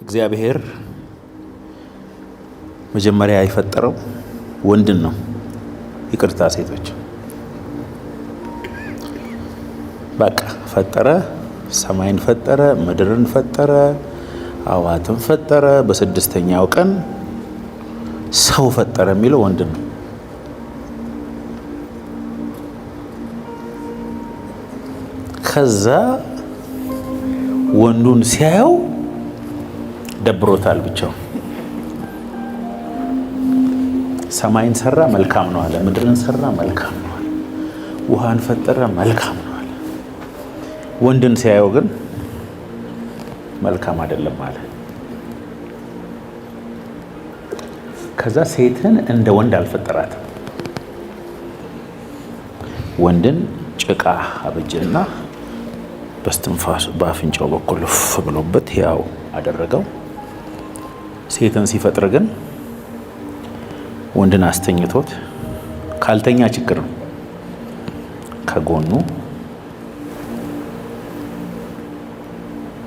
እግዚአብሔር መጀመሪያ የፈጠረው ወንድን ነው። ይቅርታ ሴቶች፣ በቃ ፈጠረ። ሰማይን ፈጠረ፣ ምድርን ፈጠረ፣ አዕዋፍን ፈጠረ። በስድስተኛው ቀን ሰው ፈጠረ የሚለው ወንድን ነው። ከዛ ወንዱን ሲያየው ደብሮታል ብቻው። ሰማይን ሰራ፣ መልካም ነው አለ። ምድርን ሰራ፣ መልካም ነው አለ። ውሃን ፈጠረ፣ መልካም ነው አለ። ወንድን ሲያየው ግን መልካም አይደለም አለ። ከዛ ሴትን እንደ ወንድ አልፈጠራትም። ወንድን ጭቃ አበጀና በስትንፋሱ በአፍንጫው በኩል እፍ ብሎበት ያው አደረገው። ሴትን ሲፈጥር ግን ወንድን አስተኝቶት፣ ካልተኛ ችግር ነው፣ ከጎኑ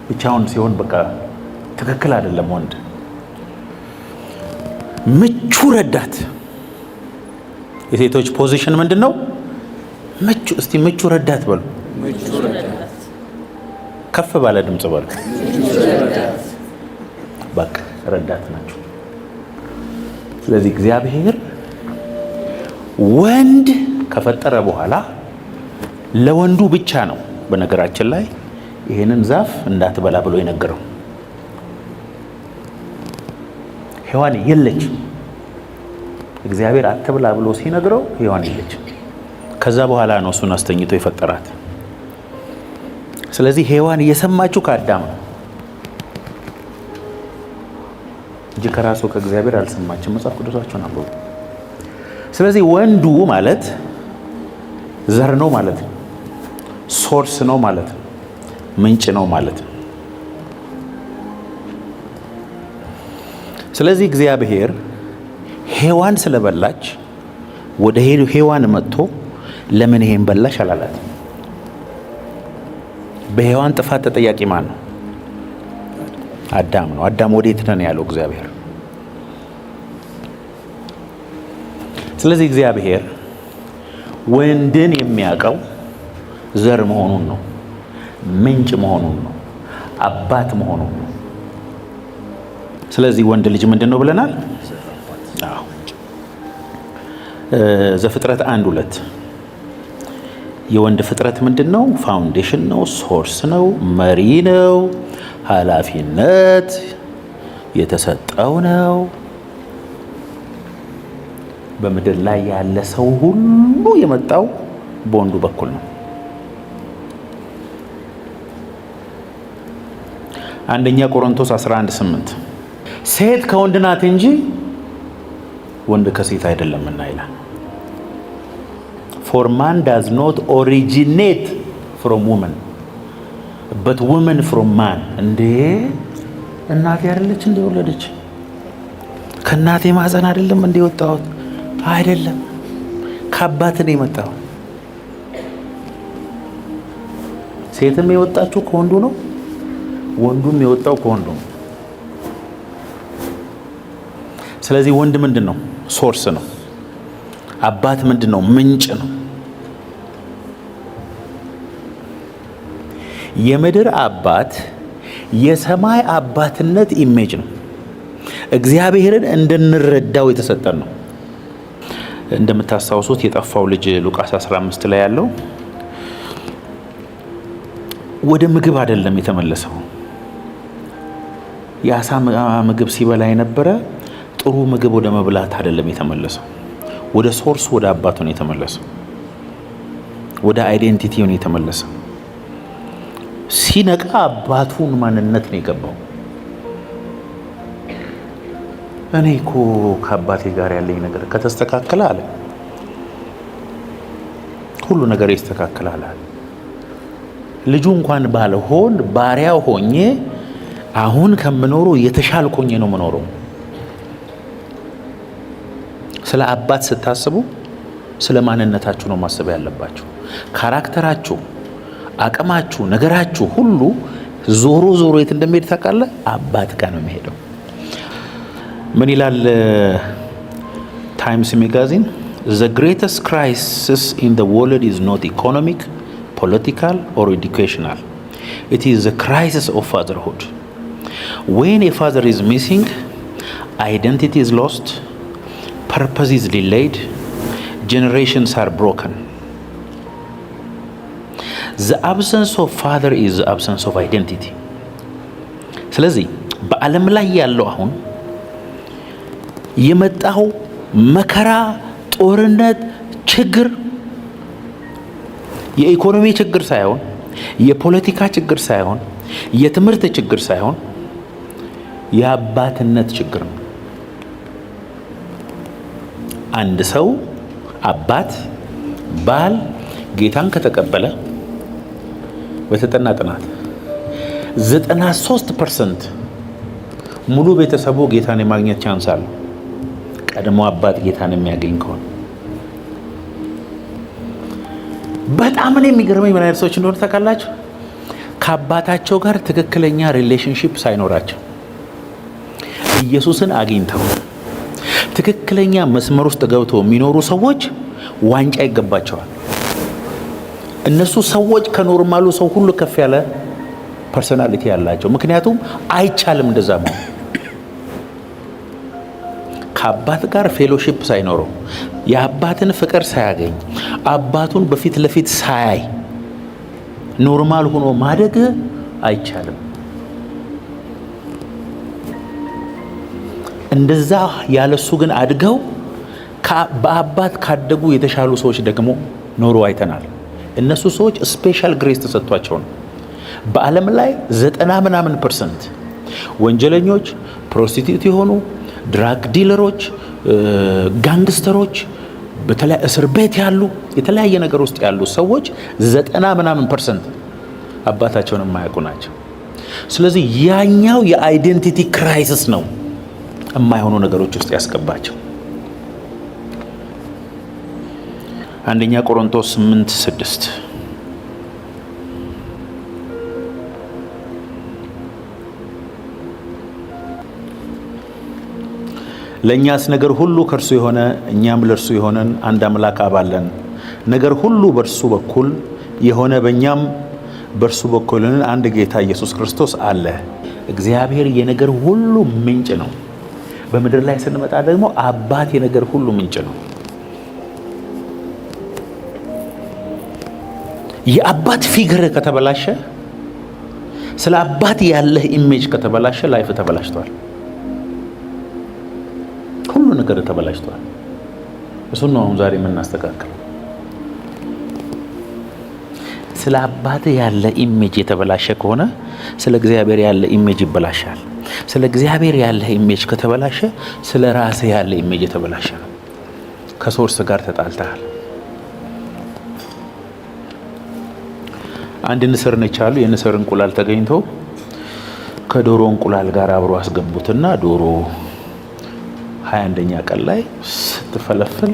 ብቻውን ሲሆን በቃ ትክክል አይደለም። ወንድ ምቹ ረዳት። የሴቶች position ምንድን ነው? ምቹ። እስቲ ምቹ ረዳት በሉ። ከፍ ባለ ድምፅ በሉ። በቃ ረዳት ናቸው። ስለዚህ እግዚአብሔር ወንድ ከፈጠረ በኋላ ለወንዱ ብቻ ነው፣ በነገራችን ላይ፣ ይሄንን ዛፍ እንዳትበላ ብሎ የነገረው። ሔዋን የለችም። እግዚአብሔር አትብላ ብሎ ሲነግረው ሔዋን የለችም። ከዛ በኋላ ነው እሱን አስተኝቶ የፈጠራት። ስለዚህ ሔዋን እየሰማችው ከአዳም ነው እንጂ ከራሱ ከእግዚአብሔር አልሰማችም። መጽሐፍ ቅዱሳችሁን አንብቡ። ስለዚህ ወንዱ ማለት ዘር ነው ማለት ነው። Source ነው ማለት ነው። ምንጭ ነው ማለት ነው። ስለዚህ እግዚአብሔር ሔዋን ስለበላች ወደ ሔዋን መጥቶ ለምን ይሄን በላሽ አላላት። በሔዋን ጥፋት ተጠያቂ ማን ነው? አዳም ነው። አዳም ወዴት ነህ ያለው እግዚአብሔር። ስለዚህ እግዚአብሔር ወንድን የሚያውቀው ዘር መሆኑን ነው፣ ምንጭ መሆኑን ነው፣ አባት መሆኑን ነው። ስለዚህ ወንድ ልጅ ምንድን ነው ብለናል? አዎ። ዘፍጥረት 1:2 የወንድ ፍጥረት ምንድን ነው? Foundation ነው፣ source ነው፣ መሪ ነው፣ ኃላፊነት የተሰጠው ነው። በምድር ላይ ያለ ሰው ሁሉ የመጣው በወንዱ በኩል ነው። አንደኛ ቆሮንቶስ 11:8 ሴት ከወንድ ናት እንጂ ወንድ ከሴት አይደለምና ይላል። For man does not originate from woman, but woman from man። እንዴ፣ እናቴ አይደለች እንዴ የወለደች? ከእናቴ ማህፀን አይደለም እንዴ የወጣሁት? አይደለም፣ ከአባት ነው የመጣሁት። ሴትም የወጣችው ከወንዱ ነው፣ ወንዱም የወጣው ከወንዱ ነው። ስለዚህ ወንድ ምንድን ነው? Source ነው። አባት ምንድን ነው? ምንጭ ነው። የምድር አባት የሰማይ አባትነት image ነው። እግዚአብሔርን እንድንረዳው የተሰጠን ነው። እንደምታስታውሱት የጠፋው ልጅ ሉቃስ 15 ላይ ያለው ወደ ምግብ አይደለም የተመለሰው። የአሳ ምግብ ሲበላ የነበረ ጥሩ ምግብ ወደ መብላት አይደለም የተመለሰው። ወደ source፣ ወደ አባቱ ነው የተመለሰው። ወደ identity ው ነው የተመለሰው። ሲነቃ አባቱን ማንነት ነው የገባው። እኔ እኮ ከአባቴ ጋር ያለኝ ነገር ከተስተካከለ አለ፣ ሁሉ ነገር ይስተካከላል አለ። ልጁ እንኳን ባልሆን ባሪያው ሆኜ አሁን ከምኖረው የተሻልኩ ሆኜ ነው የምኖረው። ስለ አባት ስታስቡ ስለ ማንነታችሁ ነው ማሰብ ያለባችሁ። Character ኣችሁ፣ አቅማችሁ፣ ነገራችሁ ሁሉ ዞሮ ዞሮ የት እንደሚሄድ ታውቃለህ? አባት ጋር ነው የሚሄደው። ምን ይላል Times Magazine? "The greatest crisis in the world is not economic, political or educational. It is the crisis of fatherhood. When a father is missing, identity is lost, purpose is delayed, generations are broken. The absence of father is the absence of identity." ስለዚህ በዓለም ላይ ያለው አሁን የመጣው መከራ፣ ጦርነት፣ ችግር የኢኮኖሚ ችግር ሳይሆን፣ የፖለቲካ ችግር ሳይሆን፣ የትምህርት ችግር ሳይሆን የአባትነት ችግር ነው። አንድ ሰው አባት፣ ባል ጌታን ከተቀበለ በተጠና ጥናት 93% ሙሉ ቤተሰቡ ጌታን የማግኘት chance አለው። ቀድሞ አባት ጌታን የሚያገኝ ከሆነ። በጣም እኔ የሚገርመኝ ምን አይነት ሰዎች እንደሆነ ታውቃላችሁ? ከአባታቸው ጋር ትክክለኛ relationship ሳይኖራቸው ኢየሱስን አግኝተው ትክክለኛ መስመር ውስጥ ገብተው የሚኖሩ ሰዎች ዋንጫ ይገባቸዋል። እነሱ ሰዎች ከ normal ኡ ሰው ሁሉ ከፍ ያለ personality ያላቸው። ምክንያቱም አይቻልም እንደዛ መሆን። ከአባት ጋር fellowship ሳይኖረው፣ የአባትን ፍቅር ሳያገኝ፣ አባቱን በፊት ለፊት ሳያይ normal ሆኖ ማደግ አይቻልም። እንደዛ ያለሱ ግን አድገው በአባት ካደጉ የተሻሉ ሰዎች ደግሞ ኖሮ አይተናል። እነሱ ሰዎች special grace ተሰጥቷቸው ነው። በዓለም ላይ ዘጠና ምናምን percent ወንጀለኞች፣ prostitute የሆኑ፣ drug dealer ኦች፣ gangster ኦች፣ በተለይ እስር ቤት ያሉ፣ የተለያየ ነገር ውስጥ ያሉ ሰዎች ዘጠና ምናምን percent አባታቸውን የማያውቁ ናቸው። ስለዚህ ያኛው የ identity crisis ነው የማይሆኑ ነገሮች ውስጥ ያስገባቸው። አንደኛ ቆሮንቶስ 8:6። ለእኛስ ነገር ሁሉ ከእርሱ የሆነ፣ እኛም ለእርሱ የሆነን አንድ አምላክ አብ አለን። ነገር ሁሉ በእርሱ በኩል የሆነ፣ በእኛም በእርሱ በኩል የሆነን አንድ ጌታ ኢየሱስ ክርስቶስ አለ። እግዚአብሔር የነገር ሁሉ ምንጭ ነው። በምድር ላይ ስንመጣ ደግሞ አባት የነገር ሁሉ ምንጭ ነው። የአባት figure ከተበላሸ፣ ስለ አባት ያለህ image ከተበላሸ life ተበላሽቷል። ሁሉ ነገር ተበላሽቷል። እሱን ነው አሁን ዛሬ የምናስተካክለው። ስለ አባት ያለ image የተበላሸ ከሆነ ስለ እግዚአብሔር ያለ image ይበላሻል። ስለ እግዚአብሔር ያለ image ከተበላሸ ስለ ራስህ ያለ image የተበላሸ ነው። ከ source ጋር ተጣልተሃል። አንድ ንስር ነች አሉ። የንስር እንቁላል ተገኝቶ ከዶሮ እንቁላል ጋር አብሮ አስገቡትና ዶሮ 21ኛ ቀን ላይ ስትፈለፍል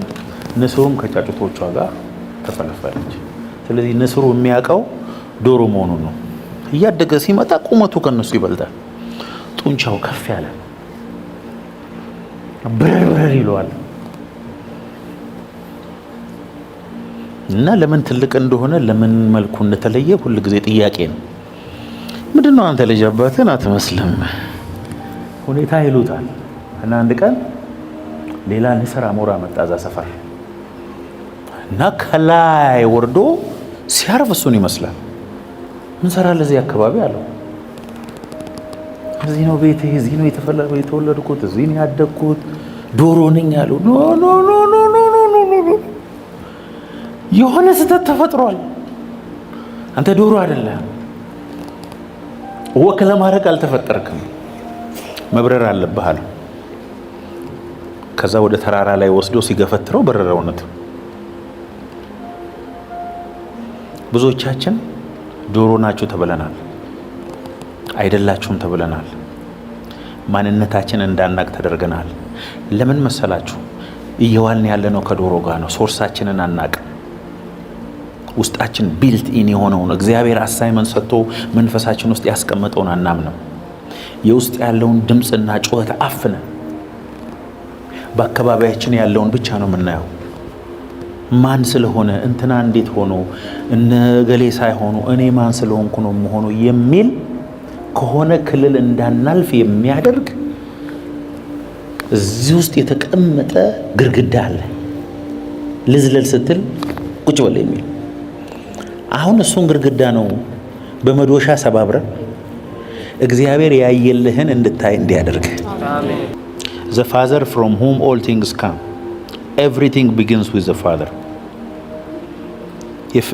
ንስሩም ከጫጩቶቿ ጋር ተፈለፈለች። ስለዚህ ንስሩ የሚያውቀው ዶሮ መሆኑን ነው። እያደገ ሲመጣ ቁመቱ ከነሱ ይበልጣል። ጡንቻው ከፍ ያለ፣ ብረር ብረር ይለዋል። እና ለምን ትልቅ እንደሆነ፣ ለምን መልኩ እንደተለየ ሁል ጊዜ ጥያቄ ነው። ምንድን ነው፣ አንተ ልጅ አባትህን አትመስልም ሁኔታ ይሉታል። እና አንድ ቀን ሌላ ንስር አሞራ መጣ እዛ ሰፈር እና ከላይ ወርዶ ሲያርፍ እሱን ይመስላል። ምን ሰራለህ እዚህ አካባቢ አለው። እዚህ ነው ቤቴ፣ እዚህ ነው የተወለድኩት፣ እዚህ ነው ያደግኩት፣ ዶሮ ነኝ አለው። No, no, no, no, no, no, no, no፣ የሆነ ስህተት ተፈጥሯል። አንተ ዶሮ አይደለህም። Walk ለማድረግ አልተፈጠርክም። መብረር አለብህ አለው። ከዛ ወደ ተራራ ላይ ወስዶ ሲገፈትረው በረረ። እውነት ብዙዎቻችን ዶሮ ናችሁ ተብለናል፣ አይደላችሁም ተብለናል። ማንነታችን እንዳናቅ ተደርገናል። ለምን መሰላችሁ? እየዋልን ያለነው ከዶሮ ጋር ነው። Source ኣችንን አናቅም። ውስጣችን built in የሆነውን እግዚአብሔር assignment ሰጥቶ መንፈሳችን ውስጥ ያስቀመጠውን አናምንም። የውስጥ ያለውን ድምፅና ጩኸት አፍነን በአካባቢያችን ያለውን ብቻ ነው የምናየው። ማን ስለሆነ፣ እንትና እንዴት ሆኖ፣ እነ እገሌ ሳይሆኑ እኔ ማን ስለሆንኩ ነው የምሆነው የሚል ከሆነ ክልል እንዳናልፍ የሚያደርግ እዚህ ውስጥ የተቀመጠ ግድግዳ አለ። ልዝለል ስትል ቁጭ በል የሚል። አሁን እሱን ግድግዳ ነው በመዶሻ ሰባብረን እግዚአብሔር ያየልህን እንድታይ እንዲያደርግ። The father from whom all things come. Everything begins with the father።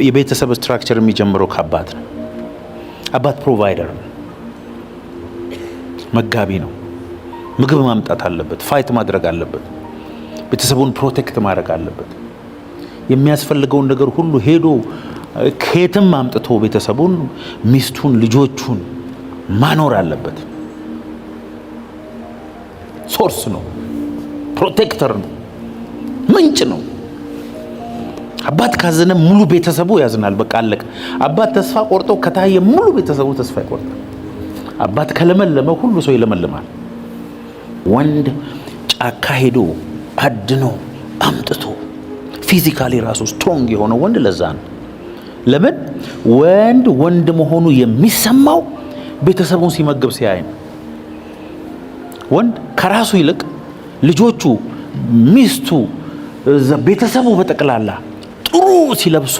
የቤተሰብ structure የሚጀምረው ከአባት ነው። አባት provider ነው፣ መጋቢ ነው። ምግብ ማምጣት አለበት፣ fight ማድረግ አለበት፣ ቤተሰቡን protect ማድረግ አለበት። የሚያስፈልገውን ነገር ሁሉ ሄዶ ከየትም አምጥቶ ቤተሰቡን፣ ሚስቱን፣ ልጆቹን ማኖር አለበት። Source ነው፣ protector ነው፣ ምንጭ ነው። አባት ካዘነ ሙሉ ቤተሰቡ ያዝናል። በቃ አለቀ። አባት ተስፋ ቆርጦ ከታየ ሙሉ ቤተሰቡ ተስፋ ይቆርጣል። አባት ከለመለመ ሁሉ ሰው ይለመልማል። ወንድ ጫካ ሄዶ አድኖ አምጥቶ physically ራሱ strong የሆነው ወንድ ለዛ ነው። ለምን? ወንድ ወንድ መሆኑ የሚሰማው ቤተሰቡን ሲመግብ ሲያይ ነው። ወንድ ከራሱ ይልቅ ልጆቹ፣ ሚስቱ፣ ቤተሰቡ በጠቅላላ ጥሩ ሲለብሱ፣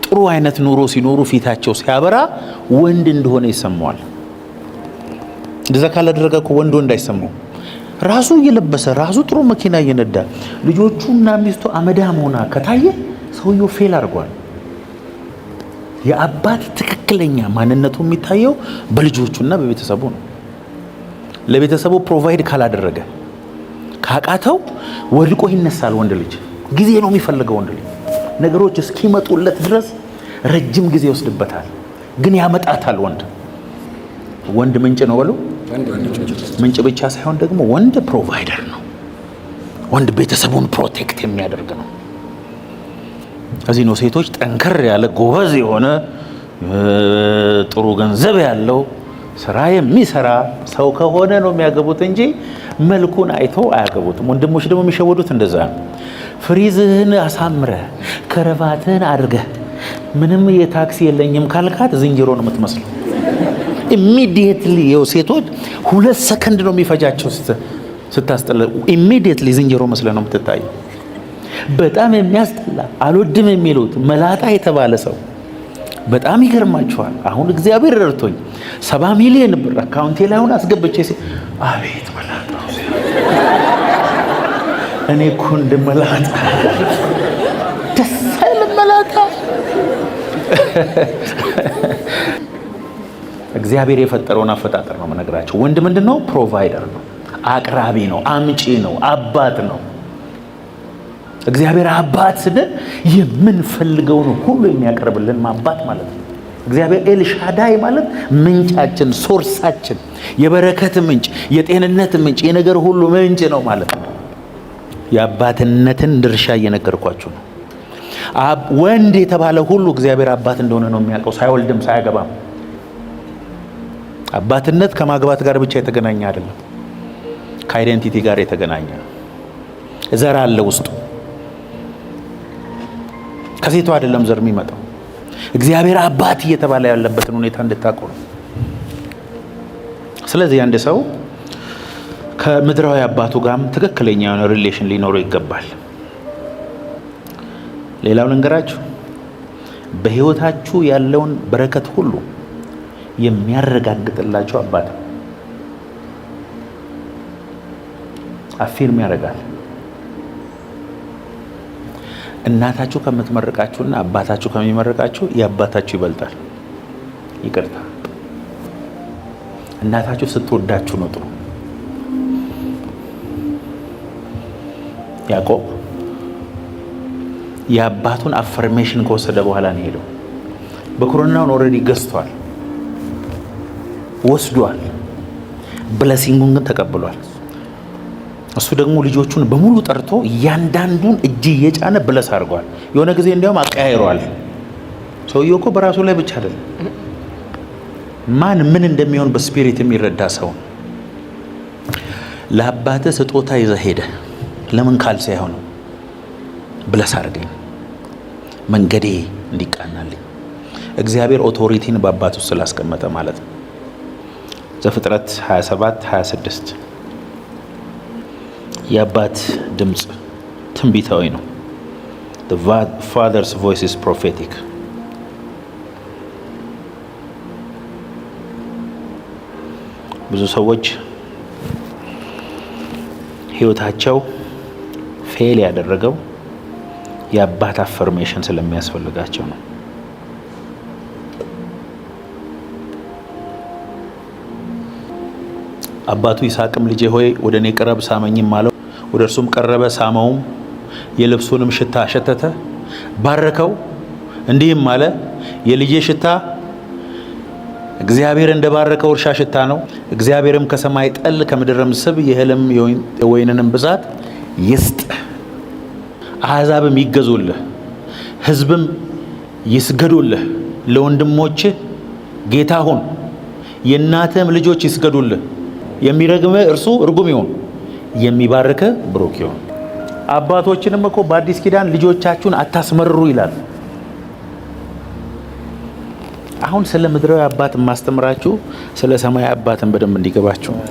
ጥሩ አይነት ኑሮ ሲኖሩ፣ ፊታቸው ሲያበራ ወንድ እንደሆነ ይሰማዋል። እንደዛ ካላደረገ እኮ ወንድ ወንድ አይሰማው። ራሱ እየለበሰ፣ ራሱ ጥሩ መኪና እየነዳ፣ ልጆቹና ሚስቱ አመዳም ሆና ከታየ ሰውየው fail አድርጓል። የአባት ትክክለኛ ማንነቱ የሚታየው በልጆቹና በቤተሰቡ ነው። ለቤተሰቡ provide ካላደረገ፣ ካቃተው ወድቆ ይነሳል። ወንድ ልጅ ጊዜ ነው የሚፈልገው። ወንድ ልጅ ነገሮች እስኪመጡለት ድረስ ረጅም ጊዜ ይወስድበታል፣ ግን ያመጣታል። ወንድ ወንድ ምንጭ ነው በሉ። ምንጭ ብቻ ሳይሆን ደግሞ ወንድ provider ነው። ወንድ ቤተሰቡን protect የሚያደርግ ነው። እዚህ ነው ሴቶች ጠንከር ያለ፣ ጎበዝ የሆነ፣ ጥሩ ገንዘብ ያለው፣ ስራ የሚሰራ ሰው ከሆነ ነው የሚያገቡት እንጂ መልኩን አይቶ አያገቡትም። ወንድሞች ደግሞ የሚሸወዱት እንደዛ ነው። ፍሪዝህን አሳምረህ ከረባትህን አድርገህ ምንም የታክሲ የለኝም ካልካት ዝንጀሮ ነው የምትመስለው። Immediately ይኸው ሴቶች 2 ሰከንድ ነው የሚፈጃቸው ስታስጠላ፣ immediately ዝንጀሮ መስለህ ነው የምትታየው። በጣም የሚያስጠላ፣ አልወድም የሚሉት መላጣ የተባለ ሰው በጣም ይገርማችኋል። አሁን እግዚአብሔር ረድቶኝ 70 ሚሊዮን ብር አካውንቴ ላይ አሁን አስገብቼ አቤት መላጣ፣ እኔ እኮ እንደ መላጣ ደስ አይልም መላጣ። እግዚአብሔር የፈጠረውን አፈጣጠር ነው የምነግራቸው። ወንድ ምንድን ነው? Provider ነው፣ አቅራቢ ነው፣ አምጪ ነው፣ አባት ነው። እግዚአብሔር አባት ስንል የምንፈልገውን ሁሉ የሚያቀርብልን አባት ማለት ነው። እግዚአብሔር ኤልሻዳይ ማለት ምንጫችን፣ source ኣችን፣ የበረከት ምንጭ፣ የጤንነት ምንጭ፣ የነገር ሁሉ ምንጭ ነው ማለት ነው። የአባትነትን ድርሻ እየነገርኳችሁ ነው። ወንድ የተባለ ሁሉ እግዚአብሔር አባት እንደሆነ ነው የሚያውቀው፣ ሳይወልድም ሳያገባም። አባትነት ከማግባት ጋር ብቻ የተገናኘ አይደለም፣ ከ identity ጋር የተገናኘ ነው። ዘር አለ ውስጡ። ከሴቷ አይደለም ዘር የሚመጣው። እግዚአብሔር አባት እየተባለ ያለበትን ሁኔታ እንድታውቁ ነው። ስለዚህ አንድ ሰው ከምድራዊ አባቱ ጋርም ትክክለኛ የሆነ relation ሊኖረው ይገባል። ሌላው ልንገራችሁ፣ በሕይወታችሁ ያለውን በረከት ሁሉ የሚያረጋግጥላችሁ አባት ነው። Affirm ያደርጋል። እናታችሁ ከምትመርቃችሁና አባታችሁ ከሚመርቃችሁ የአባታችሁ ይበልጣል። ይቅርታ፣ እናታችሁ ስትወዳችሁ ነው ጥሩ። ያዕቆብ የአባቱን affirmation ከወሰደ በኋላ ነው የሄደው። ብኩርናውን already ገዝቷል፣ ወስዷል። Blessing ኡን ግን ተቀብሏል። እሱ ደግሞ ልጆቹን በሙሉ ጠርቶ እያንዳንዱን እጅ እየጫነ bless አድርጓል። የሆነ ጊዜ እንዲያውም አቀያይሯል። ሰውየው እኮ በራሱ ላይ ብቻ አይደለም፣ ማን ምን እንደሚሆን በ spirit የሚረዳ ሰው ነው። ለአባትህ ስጦታ ይዘህ ሄደህ ለምን ካልሲ አይሆንም? Bless አድርገኝ፣ መንገዴ እንዲቃናልኝ። እግዚአብሔር authority ን በአባት ውስጥ ስላስቀመጠ ማለት ነው። ዘፍጥረት 27 26። የአባት ድምፅ ትንቢታዊ ነው። The father's voice is prophetic። ብዙ ሰዎች ህይወታቸው fail ያደረገው የአባት affirmation ስለሚያስፈልጋቸው ነው። አባቱ ይስሐቅም "ልጄ ሆይ፣ ወደ እኔ ቅረብ፣ ሳመኝም" አለው። ወደ እርሱም ቀረበ፣ ሳመውም፣ የልብሱንም ሽታ አሸተተ፣ ባረከው፣ እንዲህም አለ፦ "የልጄ ሽታ እግዚአብሔር እንደ ባረከው እርሻ ሽታ ነው። እግዚአብሔርም ከሰማይ ጠል፣ ከምድርም ስብ፣ የእህልም የወይንንም ብዛት ይስጥ። አሕዛብም ይገዙልህ፣ ሕዝብም ይስገዱልህ። ለወንድሞችህ ጌታ ሁን፣ የእናትህም ልጆች ይስገዱልህ። የሚረግምህ እርሱ እርጉም ይሁን፣ የሚባርክህ ብሩክ ይሁን።" አባቶችንም እኮ በአዲስ ኪዳን ልጆቻችሁን አታስመርሩ ይላል። አሁን ስለ ምድራዊ አባት የማስተምራችሁ ስለ ሰማያዊ አባትን በደንብ እንዲገባችሁ ነው።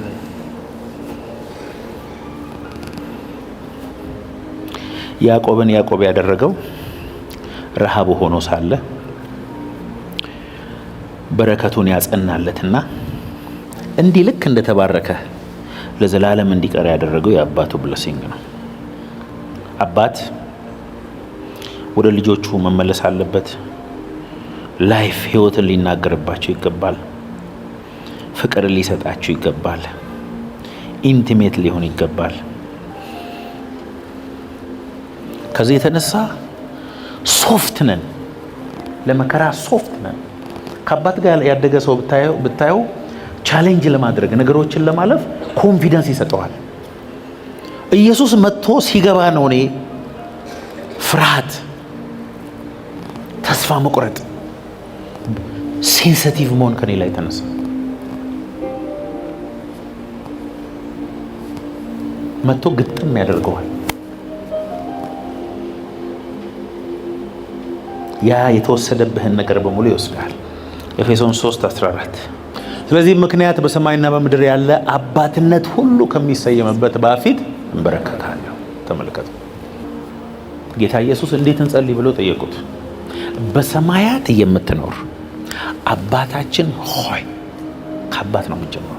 ያዕቆብን ያዕቆብ ያደረገው ረሃቡ ሆኖ ሳለ በረከቱን ያጸናለትና እንዲህ ልክ እንደተባረከ ለዘላለም እንዲቀር ያደረገው የአባቱ blessing ነው። አባት ወደ ልጆቹ መመለስ አለበት። Life ህይወትን ሊናገርባቸው ይገባል። ፍቅር ሊሰጣቸው ይገባል። Intimate ሊሆን ይገባል። ከዚህ የተነሳ soft ነን፣ ለመከራ soft ነን። ከአባት ጋር ያደገ ሰው ብታየው challenge ለማድረግ፣ ነገሮችን ለማለፍ confidence ይሰጠዋል። ኢየሱስ መጥቶ ሲገባ ነው እኔ ፍርሃት፣ ተስፋ መቁረጥ፣ sensitive መሆን ከኔ ላይ ተነሳ። መጥቶ ግጥም ያደርገዋል። ያ የተወሰደብህን ነገር በሙሉ ይወስዳል። ኤፌሶን 3 14። ስለዚህ ምክንያት በሰማይና በምድር ያለ አባትነት ሁሉ ከሚሰየምበት በአብ ፊት እንበረከካለሁ። ተመልከቱ። ጌታ ኢየሱስ እንዴት እንጸልይ ብሎ ጠየቁት። በሰማያት የምትኖር አባታችን ሆይ። ከአባት ነው የሚጀምረው።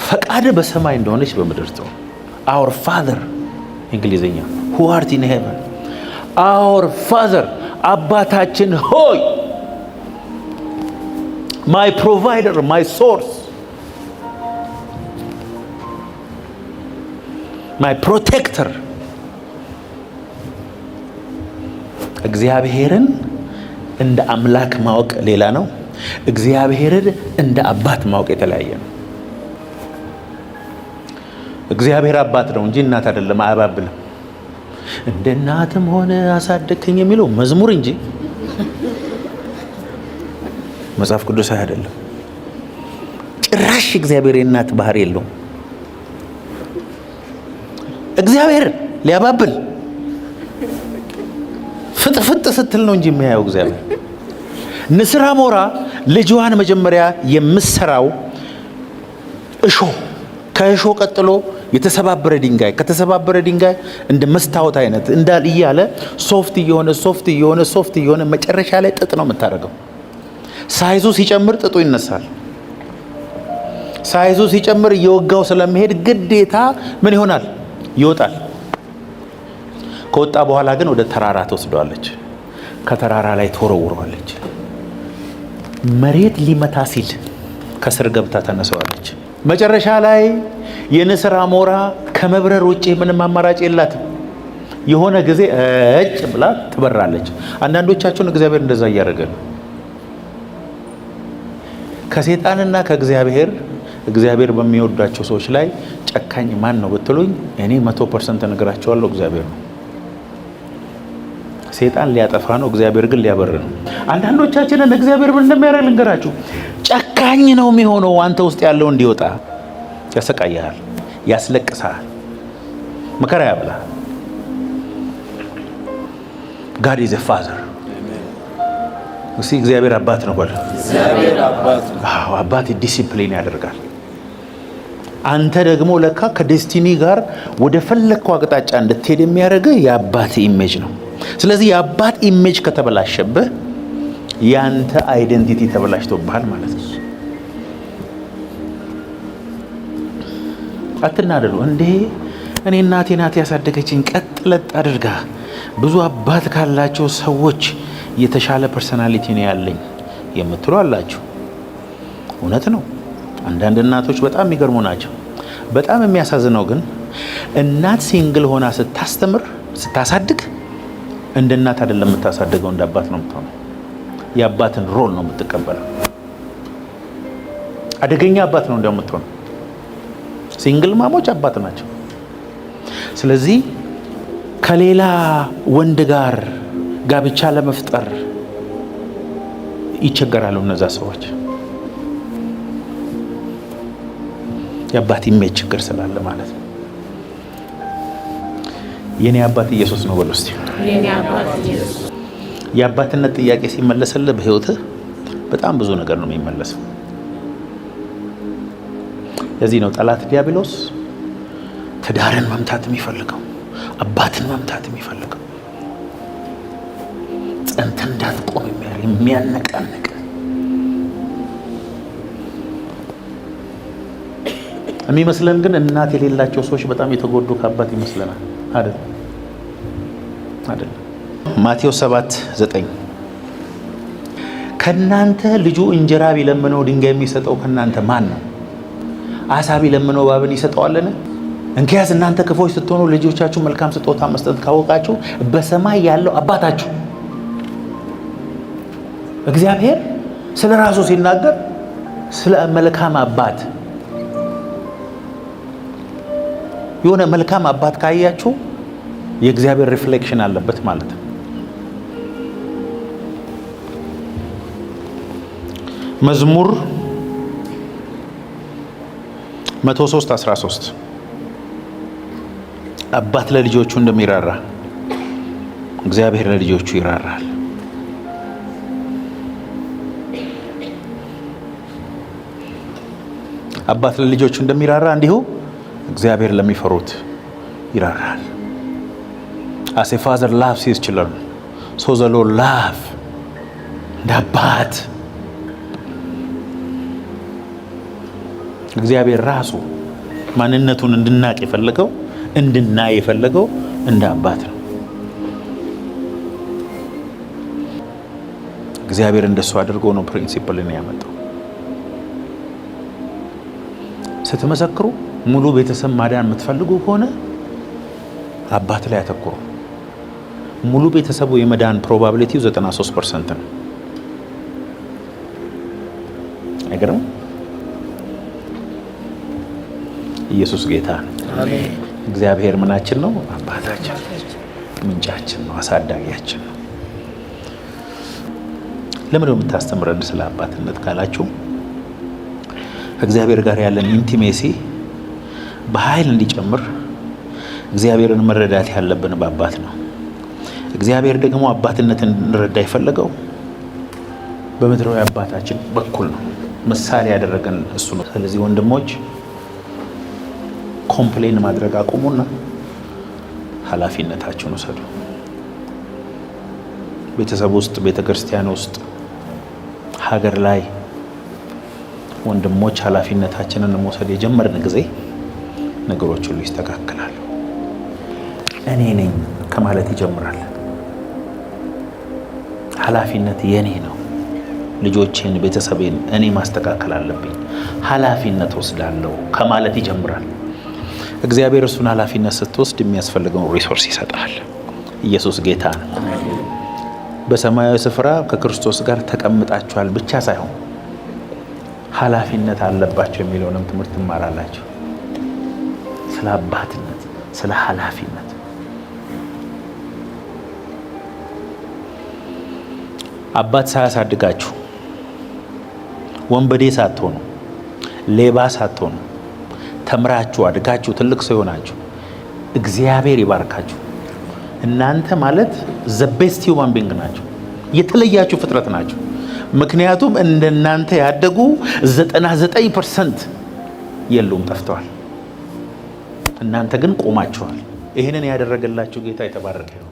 ፈቃድህ በሰማይ እንደሆነች በምድር ትሁን። Our Father፣ እንግሊዝኛ who art in heaven፣ our Father፣ አባታችን ሆይ፣ my provider, my source, my protector። እግዚአብሔርን እንደ አምላክ ማወቅ ሌላ ነው። እግዚአብሔርን እንደ አባት ማወቅ የተለያየ ነው። እግዚአብሔር አባት ነው እንጂ እናት አይደለም፣ አያባብልም። እንደ እናትም ሆነ አሳደግከኝ የሚለው መዝሙር እንጂ መጽሐፍ ቅዱስ አይደለም። ጭራሽ እግዚአብሔር የእናት ባህሪ የለውም። እግዚአብሔር ሊያባብል ፍጥፍጥ ስትል ነው እንጂ የሚያየው እግዚአብሔር። ንስር አሞራ ልጇን መጀመሪያ የምትሰራው እሾህ፣ ከእሾህ ቀጥሎ የተሰባበረ ድንጋይ፣ ከተሰባበረ ድንጋይ እንደ መስታወት አይነት እንዳል እያለ soft እየሆነ፣ soft እየሆነ፣ soft እየሆነ መጨረሻ ላይ ጥጥ ነው የምታደርገው። Size ኡ ሲጨምር ጥጡ ይነሳል። Size ኡ ሲጨምር እየወጋው ስለሚሄድ ግዴታ ምን ይሆናል? ይወጣል። ከወጣ በኋላ ግን ወደ ተራራ ትወስደዋለች። ከተራራ ላይ ትወረውረዋለች። መሬት ሊመታ ሲል ከስር ገብታ ታነሳዋለች። መጨረሻ ላይ የንስር አሞራ ከመብረር ውጭ ምንም አማራጭ የላትም። የሆነ ጊዜ እጭ ብላ ትበራለች። አንዳንዶቻችሁን እግዚአብሔር እንደዛ እያደረገ ነው። ከሴጣንና ከእግዚአብሔር፣ እግዚአብሔር በሚወዳቸው ሰዎች ላይ ጨካኝ ማን ነው ብትሉኝ እኔ 100% እነግራችኋለሁ፣ እግዚአብሔር ነው። ሴጣን ሊያጠፋ ነው፣ እግዚአብሔር ግን ሊያበር ነው። አንዳንዶቻችንን እግዚአብሔር ምን እንደሚያደርግ ልንገራችሁ። ጨካኝ ነው የሚሆነው። አንተ ውስጥ ያለው እንዲወጣ ያሰቃይሃል፣ ያስለቅስሃል፣ መከራ ያብላል። God is a father። እስኪ እግዚአብሔር አባት ነው በል። አዎ፣ አባት ዲሲፕሊን ያደርጋል። አንተ ደግሞ ለካ ከ destiny ጋር ወደ ፈለግከው አቅጣጫ እንድትሄድ የሚያደርግህ የአባት image ነው። ስለዚህ የአባት image ከተበላሸብህ ያንተ identity ተበላሽቶብሃል ማለት ነው። አትናደዱ። እንዴ፣ እኔ እናቴ ናት ያሳደገችኝ ቀጥ ለጥ አድርጋ፣ ብዙ አባት ካላቸው ሰዎች የተሻለ personality ነው ያለኝ የምትሉ አላችሁ። እውነት ነው። አንዳንድ እናቶች በጣም የሚገርሙ ናቸው። በጣም የሚያሳዝነው ግን እናት single ሆና ስታስተምር፣ ስታሳድግ እንደ እናት አይደለም የምታሳድገው፣ እንደ አባት ነው የምትሆነው። የአባትን role ነው የምትቀበለው። አደገኛ አባት ነው እንደምትሆነው። Single mom ኦች አባት ናቸው። ስለዚህ ከሌላ ወንድ ጋር ጋብቻ ለመፍጠር ይቸገራሉ እነዛ ሰዎች፣ የአባት image ችግር ስላለ ማለት ነው። የኔ አባት ኢየሱስ ነው በሉ እስቲ። የአባትነት ጥያቄ ሲመለስልህ በህይወትህ በጣም ብዙ ነገር ነው የሚመለሰው። ለዚህ ነው ጠላት ዲያብሎስ ትዳርን መምታት የሚፈልገው፣ አባትን መምታት የሚፈልገው፣ ጸንተህ እንዳትቆም የሚያደርግ፣ የሚያነቃንቅ። የሚመስለን ግን እናት የሌላቸው ሰዎች በጣም የተጎዱ ከአባት ይመስለናል። አይደለም፣ አይደለም። ማቴዎስ 7:9፣ ከናንተ ልጁ እንጀራ ቢለምነው ድንጋይ የሚሰጠው ከናንተ ማን ነው? አሳ ቢለምነው እባብን ይሰጠዋልን? እንኪያስ እናንተ ክፉዎች ስትሆኑ ልጆቻችሁ መልካም ስጦታ መስጠት ካወቃችሁ በሰማይ ያለው አባታችሁ። እግዚአብሔር ስለ ራሱ ሲናገር ስለ መልካም አባት፣ የሆነ መልካም አባት ካያችሁ የእግዚአብሔር reflection አለበት ማለት ነው። መዝሙር 103:13፣ አባት ለልጆቹ እንደሚራራ እግዚአብሔር ለልጆቹ ይራራል። አባት ለልጆቹ እንደሚራራ እንዲሁ እግዚአብሔር ለሚፈሩት ይራራል። As a father loves his children, so the Lord love። እንደ አባት እግዚአብሔር ራሱ ማንነቱን እንድናቅ የፈለገው፣ እንድናይ የፈለገው እንደ አባት ነው። እግዚአብሔር እንደሱ አድርጎ ነው principle ን ያመጣው። ስትመሰክሩ ሙሉ ቤተሰብ ማዳን የምትፈልጉ ከሆነ አባት ላይ አተኩሩ። ሙሉ ቤተሰቡ የመዳን probability ው 93% ነው። አይገርም? ኢየሱስ ጌታ ነው። እግዚአብሔር ምናችን ነው? አባታችን፣ ምንጫችን ነው፣ አሳዳጊያችን ነው። ለምን ነው የምታስተምረን ስለ አባትነት ካላችሁ፣ ከእግዚአብሔር ጋር ያለን intimacy በኃይል እንዲጨምር እግዚአብሔርን መረዳት ያለብን በአባት ነው። እግዚአብሔር ደግሞ አባትነትን እንድንረዳ የፈለገው በምድራዊ አባታችን በኩል ነው። ምሳሌ ያደረገን እሱ ነው። ስለዚህ ወንድሞች፣ complain ማድረግ አቁሙና ኃላፊነታችሁን ውሰዱ። ቤተሰብ ውስጥ፣ ቤተ ክርስቲያን ውስጥ፣ ሀገር ላይ ወንድሞች ኃላፊነታችንን መውሰድ የጀመርን ጊዜ ነገሮች ሁሉ ይስተካከላሉ። እኔ ነኝ ከማለት ይጀምራል። ኃላፊነት የኔ ነው። ልጆቼን፣ ቤተሰቤን እኔ ማስተካከል አለብኝ፣ ኃላፊነት ወስዳለሁ ከማለት ይጀምራል። እግዚአብሔር እሱን ኃላፊነት ስትወስድ የሚያስፈልገውን resource ይሰጣል። ኢየሱስ ጌታ ነው። በሰማያዊ ስፍራ ከክርስቶስ ጋር ተቀምጣችኋል ብቻ ሳይሆን ኃላፊነት አለባችሁ የሚለውንም ትምህርት ትማራላችሁ። ስለ አባትነት፣ ስለ ኃላፊነት። አባት ሳያሳድጋችሁ፣ ወንበዴ ሳትሆኑ፣ ሌባ ሳትሆኑ፣ ተምራችሁ አድጋችሁ ትልቅ ሰው የሆናችሁ እግዚአብሔር ይባርካችሁ። እናንተ ማለት the best human being ናችሁ። የተለያችሁ ፍጥረት ናችሁ። ምክንያቱም እንደናንተ ያደጉ 99% የሉም፣ ጠፍተዋል። እናንተ ግን ቆማችኋል። ይህንን ያደረገላችሁ ጌታ የተባረከ ይሁን።